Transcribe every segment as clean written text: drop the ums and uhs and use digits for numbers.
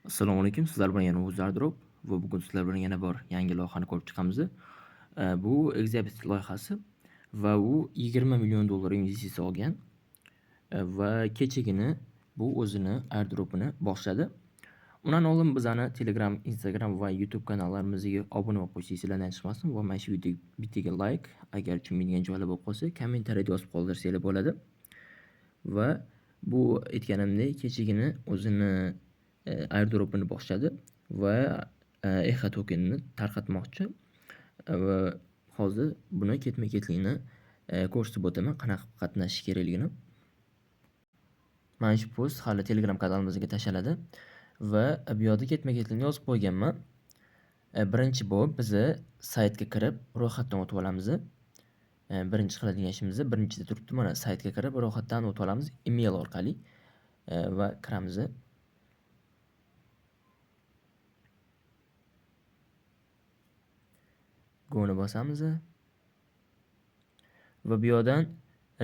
Assalomu alaykum, sizlar bilan yana O'zairdrop va bugun sizlar bilan yana bir yangi loyihani ko'rib chiqamiz. Bu Exhibit loyihasi va u 20 million dollar investitsiya olgan va kechagina bu o'zini airdropini boshladi. Undan oldin bizani Telegram, Instagram va YouTube kanallarimizga obuna bo'lib qo'ysangiz sizlardan chiqmasin va mana shu videoga bittaga like, agar tushunmaydigan joylar bo'lib qolsa, kommentariyada yozib qoldirsanglar bo'ladi. Va bu aytganimdek kechagina o'zini airdropini boshladi va EHA tokenini tarqatmoqchi va hozir buni ketma-ketlikni ko'rsatib o'taman, qanaqa qilib qatnashish kerakligini. Mana shu post hali Telegram kanalimizga tashlanadi va bu yoqda ketma-ketlikni yozib qo'yganman. Birinchi bo'lib biz saytga kirib ro'yxatdan o'tib olamiz. Birinchi qiladigan ishimiz birinchida turibdi, mana saytga kirib ro'yxatdan o'tib olamiz email orqali va kiramiz. Go'ni bosamiz va bu yoqdan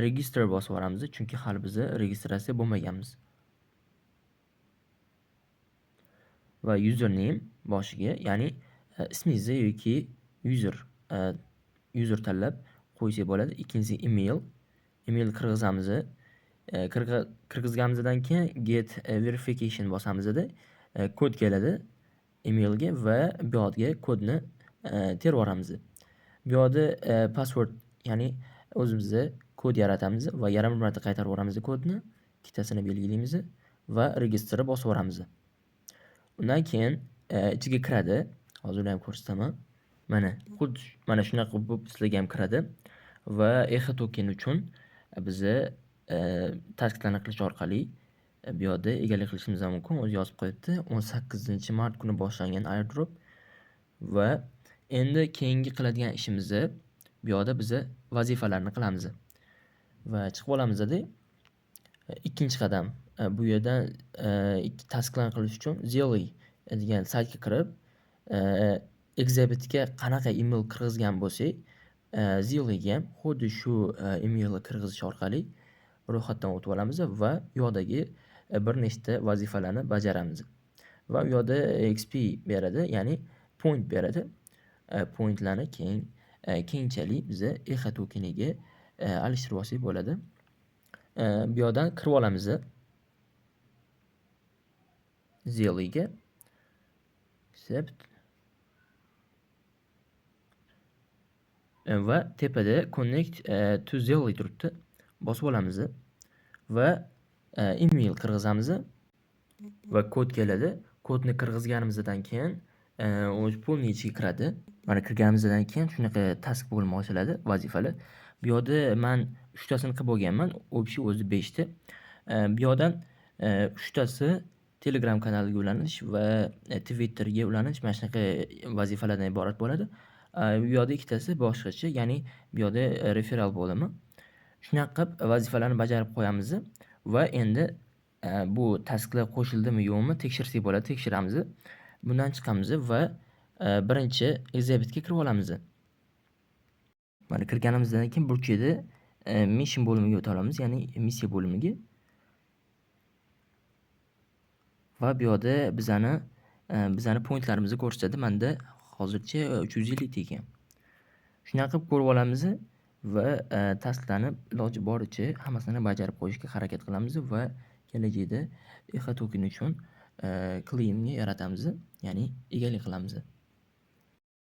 register bosib yuboramiz, chunki hali biz registratsiya bo'lmaganmiz. Va username boshiga, ya'ni ismingizni yoki user tanlab qo'ysak bo'ladi. Ikkinchisi email. Email kirgizamiz. Kirgizganimizdan keyin get verification bosamizda kod keladi emailga va bu yoqga kodni terib yuboramiz. Bu yoqda password, ya'ni o'zimizda kod yaratamiz va yana bir marta qaytarib yuboramiz kodni, ikkitasini belgilaymiz va registrni bosib yuboramiz. Undan keyin ichiga kiradi. Hozir uni ham ko'rsataman. Mana xuddi mana shunaqa bo'lib sizlarga ham kiradi va EHA token uchun biz tasklarni qilish orqali bu yoqda egalik qilishimiz ham mumkin. O'zi yozib qo'yibdi. 18-mart kuni boshlangan airdrop va endi keyingi qiladigan ishimiz bu yoqda biz vazifalarni qilamiz va chiqib olamizda. Ikkinchi qadam bu yerdan ikki tasklarni qilish uchun Zealy degan saytga kirib, Exhibitga qanaqa email kirgizgan bo'lsak, Zealyga ham xuddi shu emailni kirgizish orqali ro'yxatdan o'tib olamiz va u yoqdagi bir nechta vazifalarni bajaramiz. Va u yoqda XP beradi, ya'ni point beradi. Pointlarni keyin keyinchalik biz EHA tokeniga alishtirib olsak bo'ladi. Bu yoqdan kirib olamiz Zealyga. Accept. Va tepada connect to Zealy turibdi. Bosib olamiz va email kirgizamiz va kod keladi. Kodni kirgizganimizdan keyin o'zi pulni ichiga kiradi. Mana kirganimizdan keyin shunaqa task bo'limi ochiladi, vazifalar. Bu yoqda men 3 tasini qilib bo'lganman. Общий o'zi 5 ta. Bu yoqdan 3 tasi Telegram kanaliga ulanish va Twitterga ulanish, mana shunaqa vazifalardan iborat bo'ladi. Bu yoqda ikkitasi boshqacha, ya'ni bu yoqda referral bo'limi. Shunaqa qilib vazifalarni bajarib qo'yamiz va endi bu tasklar qo'shildimi yo'qmi tekshirsak bo'ladi, tekshiramiz. Bundan chiqamiz va birinchi Exhibitga kirib olamiz. Mana kirganimizdan keyin burchakda mission bo'limiga o'ta olamiz, ya'ni missiya bo'limiga. Va bu yoqda bizani pointlarimizni ko'rsatadi. Menda hozircha 350 ta ekan. Shunaqa qilib ko'rib olamiz va tasklarni iloji boricha hammasini bajarib qo'yishga harakat qilamiz va kelajakda EHA token uchun claimni yaratamiz, ya'ni egalik qilamiz.